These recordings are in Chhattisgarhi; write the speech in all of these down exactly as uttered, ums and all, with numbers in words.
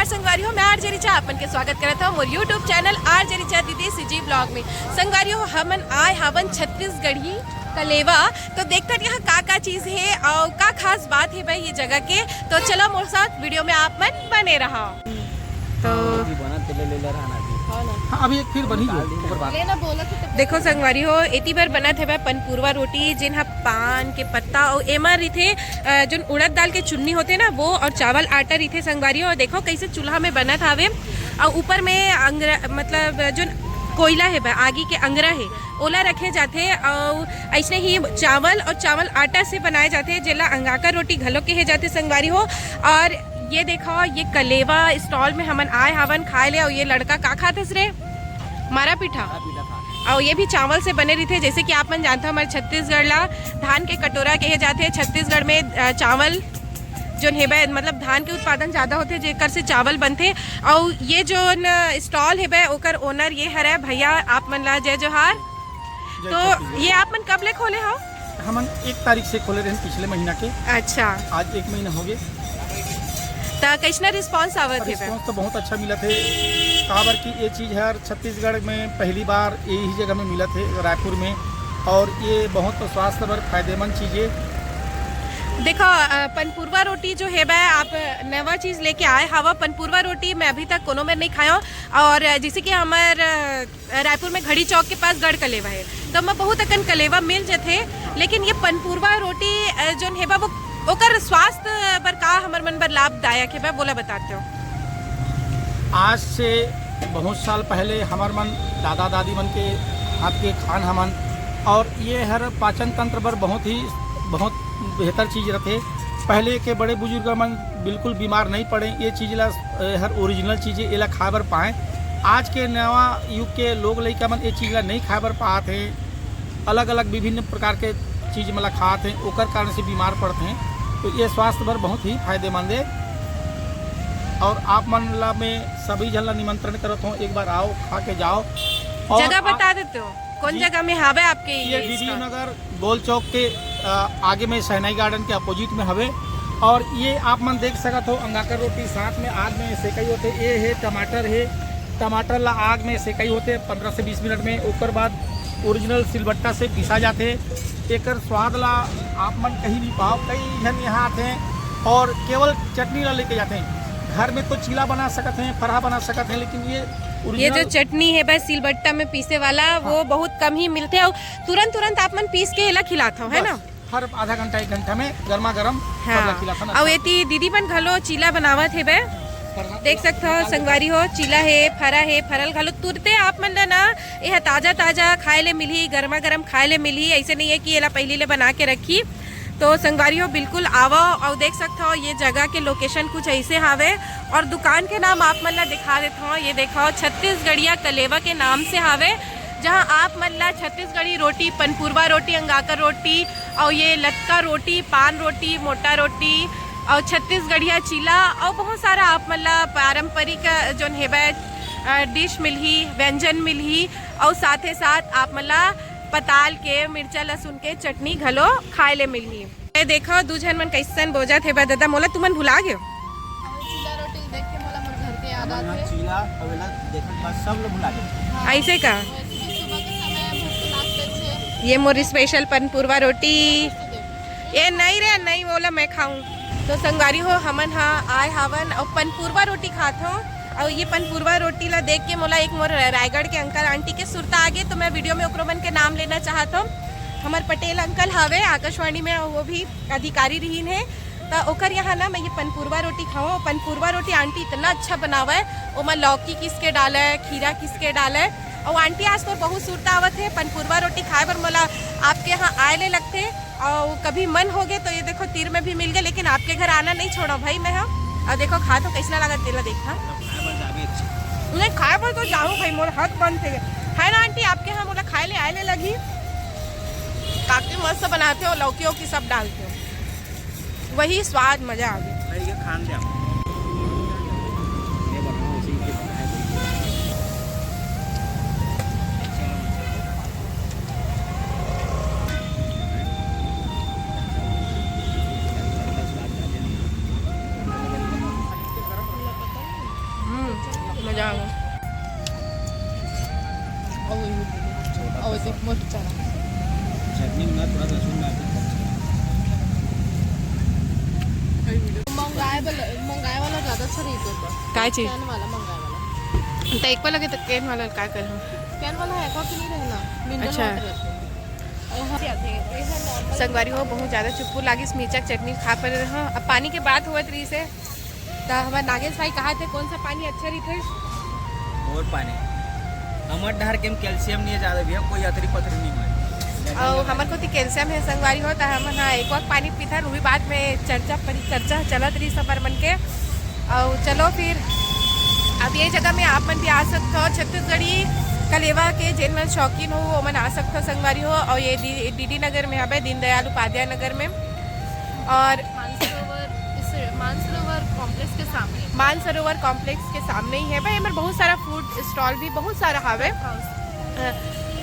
नमस्कार संगवारी हो, मैं आरजे रिचा, आप मन के स्वागत करत हूँ मोर YouTube चैनल आरजे रिचा दीदी सीजी ब्लॉग में। संगवारी हो, हमन आए हावन छत्तीसगढ़ी कलेवा, तो देखथन यहाँ का का चीज हे और का खास बात हे भाई ये जगह के। तो चलो मोर साथ वीडियो में आप मन बने रहा। तो जी, बना तेल ले ले रहा ना जी। हाँ, अभी एक फिर बनी जो, ओकर बाद। लेना बोला कि तो देखो संगवारी हो, एती बर बनत हवय पनपुरवा रोटी, जेन ह पान के पत्ता अउ एमा रहिथे, अ, जोन उड़द दाल के चुन्नी होथे ना, वो और चावल आटा रहिथे संगवारी हो। और देखो कैसे चूल्हा में बनत हावे, और ऊपर में अंगरा, मतलब जोन कोयला हे बा, आगी के अंगरा हे, ओला रखे जाथे। और ऐसने ही चावल और चावल आटा से बनाए जाथे, जेला अंगाकर रोटी घलो कहे जाथे संगवारी हो। और ये देखो, ये कलेवा स्टॉल में हमन आए हावन खाए ले, और ये लड़का का खाथस रे? मारा पीठा। और ये भी चावल से बने रहिथे, जैसे कि आप मन जानते हो, हमारे छत्तीसगढ़ ला धान के कटोरा कहे जाथे। छत्तीसगढ़ में, अ, चावल जोन हेबे, मतलब धान के उत्पादन ज्यादा होथे, जेकर से चावल बनथे। और ये जोन स्टॉल हेबे, ओकर ओनर ये हरे भैया, आप मन ला जय जोहार। जय तो छत्तीसगढ़। ये आप मन कब ले खोले हो? हमन एक तारीख से खोले रहे पिछले महीना के। अच्छा। आज एक महीना हो गए। त कैसना रिस्पॉन्स आवत हे बे? रिस्पॉन्स तो बहुत अच्छा मिलत हे, काबर कि ये चीज हर छत्तीसगढ़ में पहली बार यही जगह में मिलत हे, रायपुर में, और ये बहुत स्वास्थ्य बर फायदेमंद चीज हे। देखो, अ, पनपुरवा रोटी जो हे बे, आप नवा चीज लेके आए हवा। पनपुरवा रोटी मैं अभी तक कोनो में नहीं खाया, और जैसे कि हमार, अ, रायपुर में घड़ी चौक के पास गढ़ कलेवा हे, तो मैं बहुत अकन कलेवा मिल जथे, लेकिन ये पनपुरवा रोटी, अ, जोन हे बा, वो ओकर स्वास्थ्य बर का हमर मन बर लाभदायक हे बा, बोला बताते हो। आज से बहुत साल पहले हमर मन दादा दादी मन के हाथ के खान हमन, और ये हर पाचन तंत्र बर बहुत ही, बहुत बेहतर चीज रथे। पहले के बड़े बुजुर्ग मन बिल्कुल बीमार नहीं पड़े, ये चीज ला, ए, हर ओरिजिनल चीज हे, एला खाए बर पाए। आज के नवा युग के लोग लइका मन ये चीज ला नहीं खाए बर पात हे, अलग-अलग विभिन्न प्रकार के चीज मन ला खात हे, ओकर कारण से बीमार पड़त हे। तो ये स्वास्थ्य बर बहुत ही फायदेमंद हे, और आप मन ला मैं सभी झन ला निमंत्रण करत हूँ, एक बार आओ, खा के जाओ। और जगह आप बता देते हो, कौन जी। जगह में हावे आपके ये ये डीडी स्टॉल? नगर गोल चौक के, अ, आगे में शहनाई गार्डन के अपोजिट में हवे। और ये आप मन देख सकत हो, अंगाकर रोटी साथ में आग में सेकाई होथे। ये हे टमाटर हे, टमाटर ला आग में सेकाई होथे पंद्रह से बीस मिनट में। ओकर बाद ओरिजिनल सिलबट्टा से पिसा जाथे। एकर स्वाद ला आप मन कहीं भी पाओ। कई झन यहाँ आथे और केवल चटनी ला लेके जाथे। घर में तो चीला बना सकत हैं, फरहा बना सकत हैं, लेकिन ये ये जो ओरिजिनल चटनी हे बस सिलबट्टा में पीसे वाला, वो हाँ। बहुत कम ही मिलथे। और तुरंत तुरंत आप मन पीस के एला खिलात हो, है बस, ना? हर आधा घंटा, एक घंटा में गर्मा गर्म हाँ। सबला खिलाथन। और अच्छा। एती दीदी मन घलो चीला बनावत हे बे। फरहा देख सकत हो, फरहा संगवारी हो, चीला हे, फरा हे, फरल घलो तुरते आप मन ला ना, एह ताजा ताजा खाए ले मिलही, गर्मा गर्म खाए ले मिलही। ऐसे नहीं है कि एला पहली ले बना के रखी। तो संगवारी हो, बिल्कुल आवो और देख सकत हो, ये जगह के लोकेशन कुछ ऐसे हावे। और दुकान के नाम आप मन ला दिखा देत हो, ये देखो, छत्तीसगढ़िया कलेवा के नाम से हावे, जहाँ आप मन ला छत्तीसगढ़ी रोटी, पनपुरवा रोटी, अंगाकर रोटी, और ये लतका रोटी, पान रोटी, मोटा रोटी, और छत्तीसगढ़िया चीला, और बहुत सारा आप मन ला पारंपरिक, अ, जोन हेबे, अ, डिश मिलही, व्यंजन मिलही, और साथे साथ आप मन ला पताल के, मिर्चा, लहसुन के चटनी घलो खाए ले मिलही। ए देखो, दू झन मन कैसन बोजत हे बा। दादा, मोला तुमन भुला गेव। चीला रोटी देख के मोला मोर घर के याद आथे। चीला अवेला देखत बाद सब लोग भुला गेल। हाँ। ऐसे का? वैसे भी सुबह के समय भूख तो लागते छे। ये मोर स्पेशल पनपुरवा रोटी। ये नहीं रे, नहीं, वो ला मैं खाऊं। तो संगवारी हो, हमन हा आए हावन और पनपुरवा रोटी खात हो। और ये पनपुरवा रोटी ला देख के मोला एक मोर रायगढ़ के अंकल आंटी के सुरता आगे, तो मैं वीडियो में ओकरो मन के नाम लेना चाहत हूँ। हमर पटेल अंकल हवे आकाशवाणी में, वो भी अधिकारी रहीन हे, त ओकर यहाँ ना मैं ये पनपुरवा रोटी खाऊँ। पनपुरवा रोटी आंटी इतना अच्छा बनावे, ओमा लौकी किस के डाले, खीरा किस के डाले। और आंटी, आज तो बहुत सुरता आवत हे पनपुरवा रोटी खाए बर, मोला आपके यहाँ आए ले लगथे। और कभी मन होगे तो ये देखो, तीर में भी मिल गए, लेकिन आपके घर आना नहीं छोड़ो भाई मैं, हाँ। और देखो, खा तो कैसना लगा, तेला देख, हाँ। नहीं, खाए बर तो जाऊँ भाई, मोर हाथ बंद थे। है ना आंटी, आपके यहाँ मोला खाए ले आए ले लगी। काफी मस्त बनाते हो, लौकी वौकी सब डालते हो, वही स्वाद, मजा आ गया। भाई, ये खान दे आप। ये बनाओ, उसी के बनाए। जाओ। और वो, और वो देख, मोर चना। चटनी में थोड़ा लहसुन डाल दे। मंगाए वाला, मंगाए वाला ज्यादा अच्छा नहीं होता। काय चीज? कैन वाला मंगाए वाला। तो एक बार लगे तो कैन वाला का कर हम? कैन वाला है, कॉफी नहीं रहना, मिनरल अच्छा। वाटर रहता है। और हाँ, ये है नॉर्मल। संगवारी हो, बहुत ज्यादा चुप्पू लागिस, मिर्चा के चटनी खा पर रहे हो। अब पानी के बात हुआ रही से, तो हमारे नागेश भाई कहा थे कौन सा पानी अच्छा रही थे? और पानी। हमर डहर के में कैल्शियम नहीं है ज्यादा भैया, कोई अतरी पथरी नहीं हुआ। और हमर को तो कैल्शियम है संगवारी हो, तो हम हाँ एक वक्त पानी पीथा, रूही बात में चर्चा परिचर्चा चलत रही सफर मन के। और चलो फिर, अब ये जगह में आप मन भी आ सकते हो, छत्तीसगढ़ी कलेवा के जेन मन शौकीन हो, वो मन आ सकते हो संगवारी हो। और ये डी, डीडी नगर में हवे, दीनदयाल उपाध्याय नगर में। और मानसरोवर, इस मानसरोवर कॉम्प्लेक्स के सामने। मानसरोवर कॉम्प्लेक्स के सामने ही है भाई। एमर बहुत सारा फूड स्टॉल भी बहुत सारा हवे। हाउस। अ,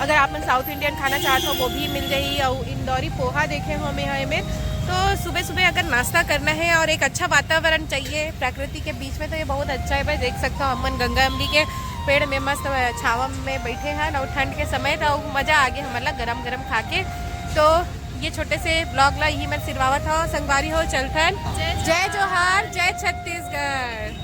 अगर आप मन साउथ इंडियन खाना चाहते हो, वो भी मिल जाही। और इंदौरी पोहा देखे हो हमें यहाँ में, तो सुबह सुबह अगर नाश्ता करना है और एक अच्छा वातावरण चाहिए प्रकृति के बीच में, तो ये बहुत अच्छा है भाई। देख सकते हो, हमन गंगा अमली के पेड़ में मस्त छावा में बैठे हैं और ठंड के समय, तो मजा आ गया हमारा गरम गरम खा के। तो ये छोटे से ब्लॉग ला यही मैं सिरवावत हूँ संगवारी हो, चलथन। जय जय जोहार, जय छत्तीसगढ़।